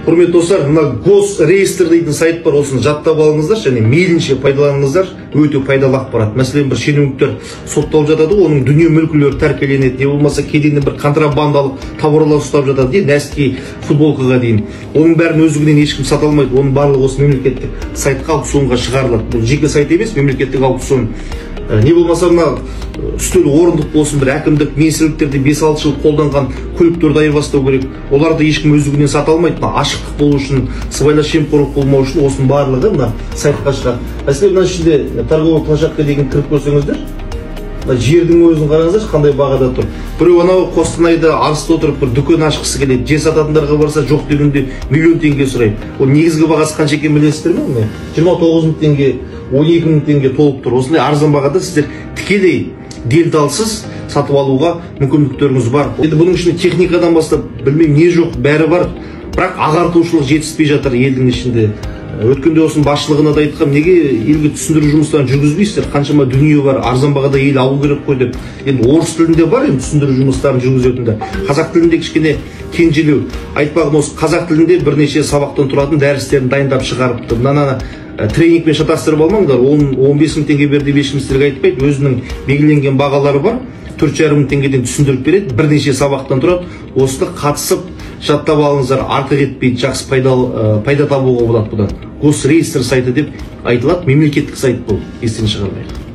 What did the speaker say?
Құрметті достар, мына Госреестр дейтін сайт бар, осыны жаттап алыңыздар және мейлінше пайдаланыңыздар, өте пайдалы ақпарат. Мәселен, бір шенеуніктер сотталып жатады, оның дүние мүлкілері тәркіленеді, не болмаса кеденнен бір контрабандалық тауарлар ұстап жатады, нәски, футболкаға дейін. Оның бәрін өздігінен ешкім сата алмайды, оның барлығы осы мемлекеттік сайтқа, аукционға шығарылады. Бұл жеке сайт емес, мемлекеттік аукцион. Не болмаса мына үстел, орындық болсын, бір әкімдік, министрліктерде 5-6 жыл қолданған көліктерді айырбастау керек. Оларды ешкім өздігінен сата алмайды. Мына ашықтық болу үшін, сыбайлас жемқорлық болмау үшін осының барлығы мына сайтқа шығады. Мәселен, мына ішінде торговый площадка деген кіріп көрсеңіздер, мына жердің өзін қараңыздаршы, қандай бағада тұр. Біреу анау Қостанайда, Арыста отырып бір дүкен ашқысы келеді, жер сататындарға барса, жоқ дегенде миллион теңге сұрайды. Ол негізгі бағасы қанша екенін білесіздер ме? Міне, 29 мың теңге, 12 мың теңге толып тұр. Осындай арзан бағада сіздер тікелей делдалсыз сатып алуға мүмкіндіктеріңіз бар. Енді бұның ішінде техникадан бастап білмеймін не жоқ, бәрі бар. Бірақ ағартушылық жетіспей жатыр елдің ішінде. Өткенде осының басшылығына да айтқам, неге елге түсіндіру жұмыстарын жүргізбейсіздер, қаншама дүние бар, арзан бағада ел алу керек қой деп. Енді орыс тілінде бар, енді түсіндіру жұмыстарын жүргізетіндер. Қазақ тілінде кішкене кенжелеу. Айтпағым, осы қазақ тілінде бірнеше сабақтан тұратын дәрістерін дайындап шығарыпты. Мынаны тренингпен шатастырып алмаңдар, 10-15 мың теңге бер деп ешкім сіздерге айтпайды, өзінің белгіленген бағалары бар. 4,5 мың теңгеден түсіндіріп береді, бірнеше сабақтан тұрады. Осыны қатысып жаттап алыңыздар, артық етпейді, жақсы пайда табуға болады бұдан. Госреестр сайты деп айтылады, мемлекеттік сайт бұл, естен шығармайық.